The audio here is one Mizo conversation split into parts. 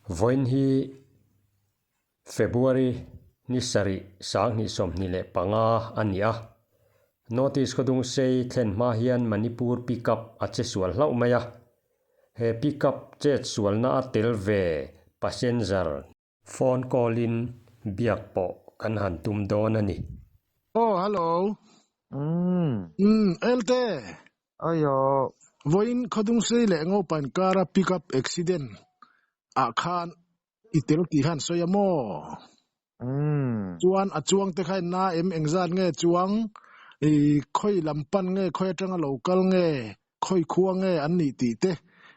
Vawiin hi February ni sarih 2025 a ni a. Notice Khawdungsei thlen hma hian Manipur pickup a che sual hlauh mai a. He pickup chet sualna a tel ve passenger Phone call in biak pawh kan han tum dawn a ni. Aw hello. Umm. Umm Elte. Aio. Vawiin Khawdungsei leh Ngopa inkara pick up accident ah khan i tel tih khan sawi a maw? Umm. Chuan a chuang te kha in na em engzat nge chuang i khawi lam pan nge khawi atanga lo kal nge khawi khua nge an nih tih te,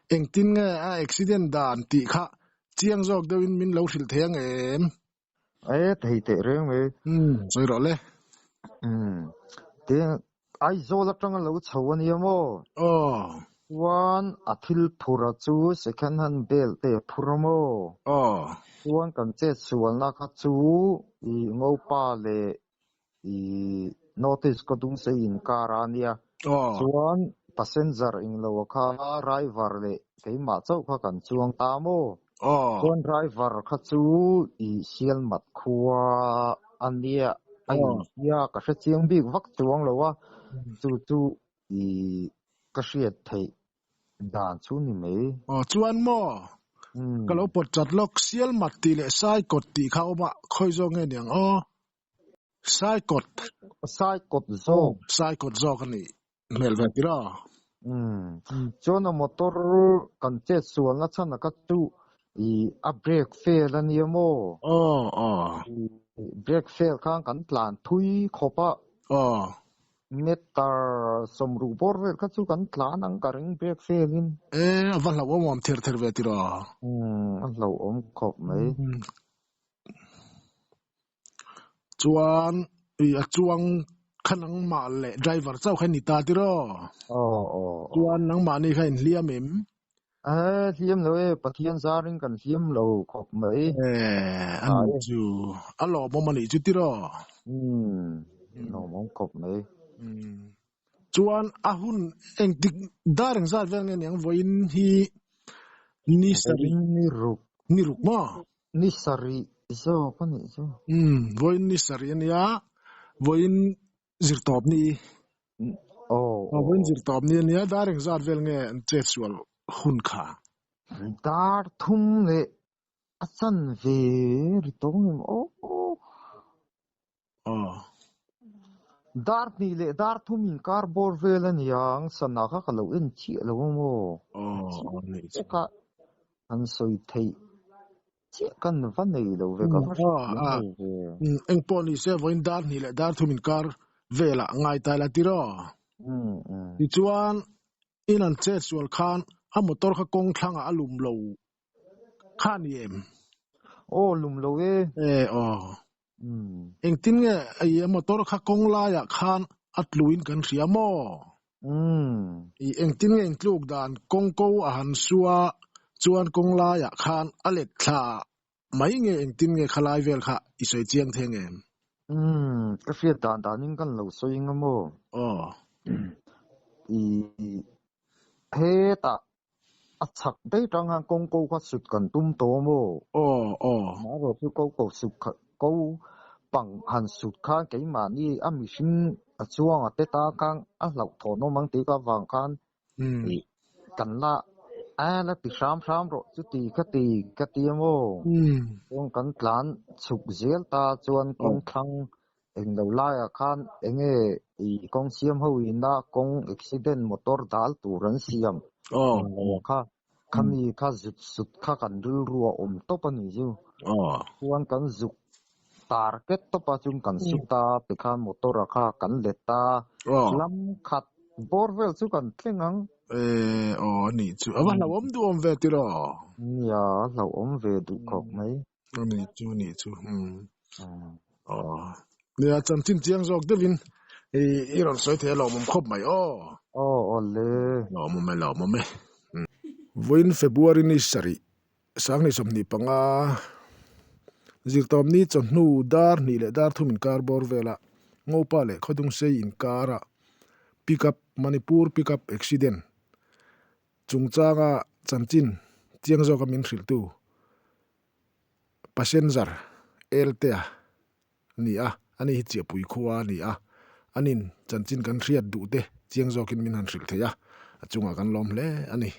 engtin nge a accident dan tih kha chiang zawk deuhin min lo hrilh thei ang em? E, thei teh reng mai. Umm, sawi rawh le. Umm, te Aizawl atanga lo chho a nia maw? Aw. Chuan a thil phur a chu second hand belt te a phur a maw? Aw. Chuan kan chet sualna kha chu i Ngopa leh I notice ka dung sei inkar a nia. Chuan passenger englo a kha driver leh keimah chauh kha kan chuang ta maw? Chuan driver kha chu i Sialmat khua a nia a inhria ka hre chiang bik vak chuang lo a, chu chu i ka hriat theih dan chu ni mai. Aw chuan maw? Ka lo pawt chat lawk Sialmat tih leh Saikawt tih kha awm a, khawi zawk nge niang aw? Saikawt. Saikawt zawk. Saikawt zawk a nih hmel ve tir a. Umm. Chuan a motor kan chet sualna chhan a ka chu i a brake fail a nia maw? Aw aw. Brake fail khan kan tlan thui khawp a. Aw. Meter sawmruh bawr vel kha chu kan tlan ang ka ring brake fail in. E a va hlauhawm awm ther ther ve tir a. Umm a hlauhawm khawp mai. Chuan i a chuang kha nangmah leh driver chauh kha ni ta tiraw? Aw aw. Chuan nangmah ni kha in hliam em? Eh hliam lo e, Pathian zarin kan hliam lo khawp mai. Eh a ni chu a lawmawm a nih chu tiraw? Umm lawmawm khawp mai. Umm chuan a hun engtik dar engzat vel nge niang vawiin hi ni sarih ni ruk ni ruk maw? Ni sarih zawk a nih chu. Umm, vawiin ni sarih a nia, vawiin zirtawp ni. Aw. Vawiin zirtawp ni a nia, dar engzat vel nge an chet sual hun kha? Dar thum leh a chan ve ri tawng em aw. Aw. Dar hnih leh dar thum inkar bawr vel a niang, sana kha ka lo en chiah lo a maw? Aw, aw nih chu. Ka han sawi theih chiah kan va nei lo ve, ka va hrethiam lo ve. Eng pawh ni se vawiin dar hnih leh dar thum inkar velah ngai ta ila tiraw? Tichuan, in an chet sual khan a motor kha kawng thlangah a lum lo kha a ni em? Aw, lum lo e. E, aw. Engtin nge i motor kha kawng laiah khan a tluin kan hria maw? I engtin nge intluk dan kawng ko a han sua chuan kawng laiah khan a let thla mai nge engtin nge khalai vel kha i sawi chiang thei ngem? Ka hriat dan danin kan lo sawi eng a maw? Aw. I hetah A chhak daih tang khan kawng ko kha sut kan tum tawh maw? Aw, aw. Amaherawh chu ko ko sut kha ko pang han sut khan keimahni a mihring a chuang a te ta khan a hlauhthawn awm ang tih ka avang khan ih kan la a la ti hram hram rawh chuti ka ti ka ti a maw? Chuan kan tlan chhuk zel ta chuan kawng thlang Englo laiah khan enge i kawng siam ho ina kawng accident motor dal tur an siam englo kha khami kha zut zut kha kan rilru a awm tawp a nih chu. Chuan kan zuk target tawp a chung kan sut a tikhan motor a kha kan let a lam khat bawr vel chu kan thleng ang. E aw a nih chu a va hlauhawm duhawm ve tiraw? Nia a hlauhawm ve duh khawp mai. A nih chu a nih chu umm aw nia chanchin chiang zawk deuhin i i rawn sawi thei a lawmawm khawp mai aw. Aw aw le. Lawmawm e lawmawm e. Vawiin February ni sarih 2025 zirtawpni chawhnu dar hnih leh dar thum inkar bawr vela Ngopa leh Khawdungsei inkara pickup Manipur pickup accident chungchanga chanchin chiang zawka min hrilhtu. Passenger Eltea a ni a, ani hi Chiahpui khua a ni a, anin chanchin kan hriat duh te chiang zawkin min han hrilh thei a, a chungah kan lawm hle a ni.